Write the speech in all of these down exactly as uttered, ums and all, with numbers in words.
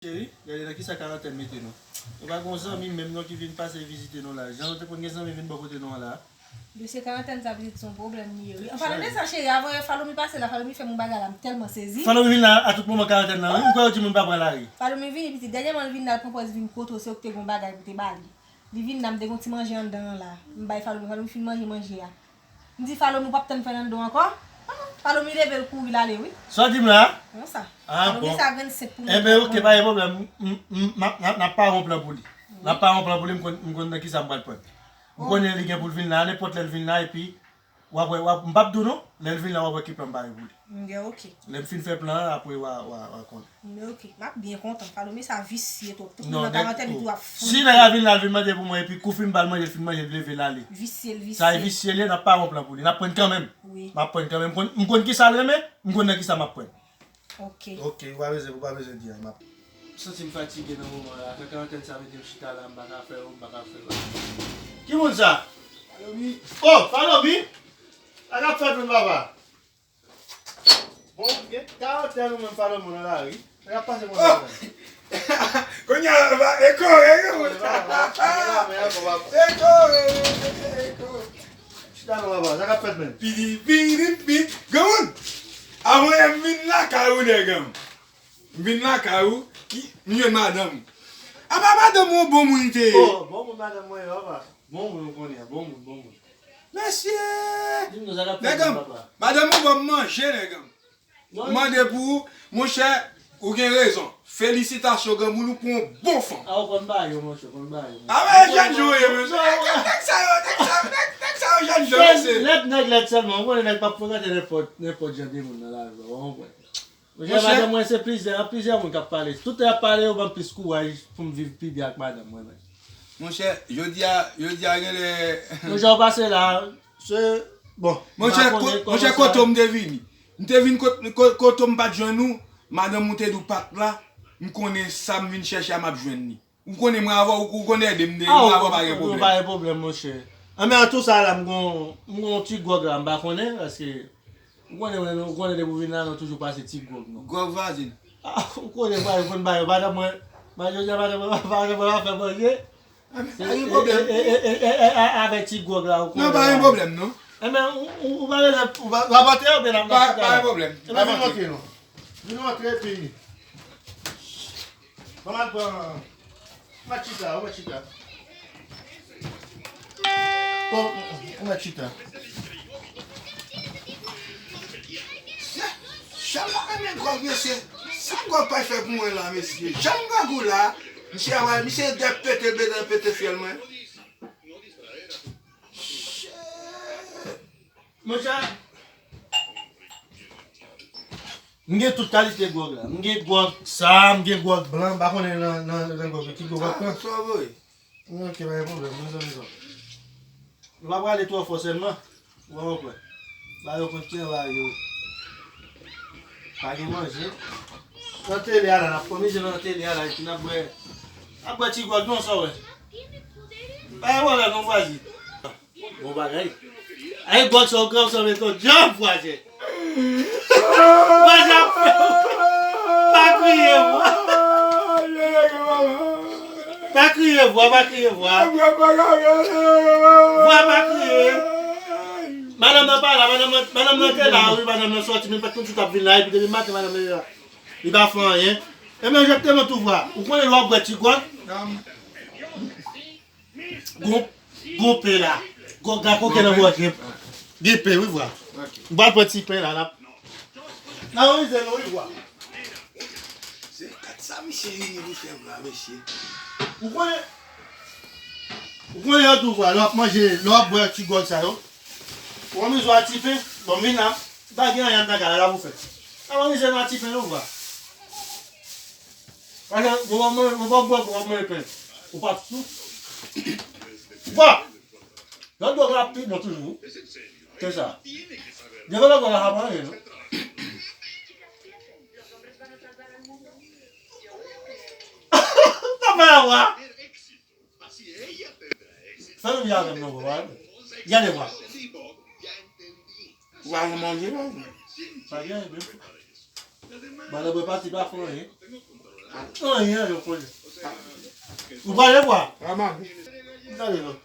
Cheri, gade nan kisa karantèn mete nou. Nou pa gen yon zanmi menm non ki vin pase vizite nou la. Jan nou te konn gen zanmi vin bò kote nou an la. Dosye karantèn sa pitit se yon pwoblèm li ye wi. An palan de sa, cheri, avan yè Falomi pase la, Falomi fè m yon bagay la, m tèlman sezi. Falomi vin la a tout moman karantèn nan wi. M kwè yo di moun pa pran lari. Falomi vini pitit, dènyèman l vin la, l pran pòz vin kote w, se yo ki te gen yon bagay pou te ba li. Li vin la, m te gen yon ti manje anndan an la. M bay Falomi, Falomi fin manje manje a. M di Falomi, ou p ap tann fè nan do ankò? Ah, Falomi leve l kouri l ale wi. Sa w di m la? Konsa. Ah, Falomi bon. Sa grenn senp pou mwen. Enben, oke, pa gen pwoblèm. M, m, m, m ap, n ap, n ap pare yon plan pou li. N ap pare yon plan pou li, m konn, m konn nan kisa m pral pran. M konnen li gen pou l vin la, nenpòt lè l vin la, epi w ap wè, w ap, m p ap di w non, lè l vin la, w ap wè ki plan m pare pou li. Gen, oke. Lè m fin fè plan an, apre w a, w a, w a konnen. Men oke, m ap byen kontan. Falomi sa visye twòp. Tout moun nan karantèn li tou ap founi. Si nèg la vin la, l vin mande pou mwen, epi kou fin ba l manje, l fin manje, l leve l ale. Visye, l visye. Sa e visye li ye, n ap pare yon plan pou li. N ap pran kanmenm. Wi. M ap pran kanmenm. M konn, m konn kisa l renmen, m konn nan kisa m ap pran. Oke. Oke, ou pa bezwen, ou pa bezwen di anyen. M ap santi m fatige nan moman la. Fè karantèn sa mete m chita la, m pa ka fè, m pa ka fè. Ki moun sa? Falomi. Oh, Falomi! Sa k ap fèt menm papa? Bon, gen karantèn ou menm Falomi nan lari. Sa k ap pase moun nan? Kounye a, e kore, e kore. E kore, e kore. Chita non papa, sa k ap fèt menm? Pidi, pidi, pidi. Granmoun, avan yè m vin lakay ou nèg an. M vin lakay ou, ki, m jwenn madanm. Apa madanm ou bon moun te ye? Oh, bon moun madanm mwen ye, papa. Bon moun ou konnen an, bon moun, bon moun. Mesye! Di m non, sa k ap fèt menm papa? Nèg an, madanm ou ban m manje, nèg an. Ou mande pou ou, monchè, ou gen rezon. Felisitasyon, granmoun, ou pran yon bon fanm. A, ou konn ba yo, monchè, ou konn ba yo. A, men, jèn jan w ye, mesye. Nèg, nèg sa yo, nèg sa yo, nèg, nèg sa yo, jèn jan, mesye. Lèd, nèg lèd sèlman, ou konnen nèg p ap frekante nenpòt, nenpòt jan de moun nan lavi a, ou konprann? Monchè, madanm mwen se plizyè, plizyè moun k ap pale. Tout lè y ap pale, yo ban m plis kouraj pou m viv pi byen ak madanm mwen menm. Monchè, jodi a, jodi a genlè. Monchè, ou pase la, se, bon, monchè, kote m te vini? M te vin kote, kote w m pa t jwenn ou, madanm ou te di w pa t la, m konnen sa m vin chèche a m ap jwenn li. Ou konnen mwen avè w, ou konnen de m de, mwen avè w pa gen pwoblèm. Pa gen pwoblèm, monchè. Anben, an tou sa la, m gon, m gon ti gwòg la, m pa konnen, paske ou konnen, ou konnen depi w vin la, nou toujou pase ti gwòg, non. Gwòg vwazin. A, ou konnen, pa, ou konn ba yo, madanm mwen, madanm mwen, madanm mwen pa fè manje. Anben, pa gen pwoblèm. Avèk ti gwòg la, ou konnen. Non, pa gen pwoblèm, non. Enben, ou, ou, ou pa bezwen, ou pa, w ap antre oubyen n ap nan chita la? Pa gen pwoblèm. Enben, vin antre, non. Vin antre, epi. Ban m al pran. Ou mèt chita, ou mèt chita. Ou, ou mèt chita. Jan m pa renmen gwòg, mesye. Sa gwòg pral fè pou mwen la, mesye? Jan m grangou la, misye a, misye dèk pete, bedan pete fyèl mwen. Shit. Monchè, m gen tout kalite gwòg la. M gen gwòg sa, m gen gwòg blan, m pa konnen nan, nan, nan gwòg ki gwòg w ap pran. Sa w voye? Ok, pa gen pwoblèm, mezanmi sa. Nou pa prale twò fò sèlman. Ou wè, ou kwè. Ba yo konn ki anba yo. Pa gen manje. Nan tele a la, n ap pran manje nan tele a la, epi n ap bwè. N ap bwè ti gwòg non, sa w wè. Pa gen pwoblèm non, vwazin. Bon bagay. Ay, gwòg sa w gran, sa w met yon djòb, vwazin. Vwazin ap fè w. Pa kriye, vwa. Pa kriye, vwa, pa kriye, vwa. Vwa, pa kriye. Madanm nan pa la, madanm nan, madanm nan te la, wi, madanm nan sòti, men pa t konn si t ap vin la, epi depi maten, madanm nan te la. Li pa fè anyen. Enben, egzakteman tou, vwa. Ou konnen lè w ap bwè ti gwòg? Gon, gon pen la. Gon, gade kokenn nan bò, gen, gen pen, wi, vwa. M pral pran ti pen la, n ap, n ap analize nou, wi, vwa. Se kat sa misye vini pou fè vwa, mesye. Ou konnen, ou konnen yo tou, vwa, lè w ap manje, lè w ap bwè ti gwòg sa yo. Ou anmize a ti pen, bon, m vin la, m pa gen anyen anndan kay la, la pou fè. N ap anmize nou a ti pen, non, vwa. Paske, bon, bon, bon, bon, bon, bon, bon, bon, bon, ou pa t sou. Bon! Lòt bò la pi bon toujou. Ke sa. Devan lòt bò la pa pran anyen, non. Papa la wa. Fè nou vin avè m non, papa. Gade wa. Wa, nou manje, non? Pa gen anyen, menm. Madanm mwen pati pa fè anyen. Anyen yo konnen. Ou pale bwa? Raman. Gade non.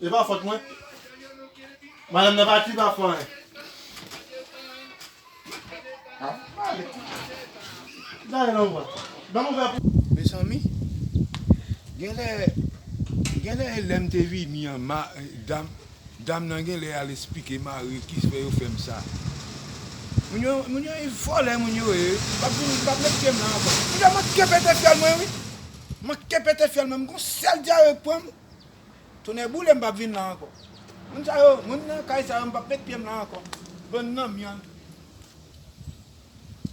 E pa fòt mwen. Madanm nan pati pa fè anyen. Gade non bwa. Ban m ouvè pou. Mezanmi, genlè, genlè lè m te vini an, ma, dam, dam nan genlè al esplike mari ki fè yo fè m sa. Moun yo, moun yo e vòlè, moun yo e, m p ap vin, m p ap met pye m la ankò. Moun yo manke pete fyèl mwen, wi. Manke pete fyèl mwen, m gon sèl dyare k pran m. Tonnè boule, m p ap vin la ankò. Moun sa yo, moun nan kay sa yo, m p ap met pye m la ankò. Bann nan myann.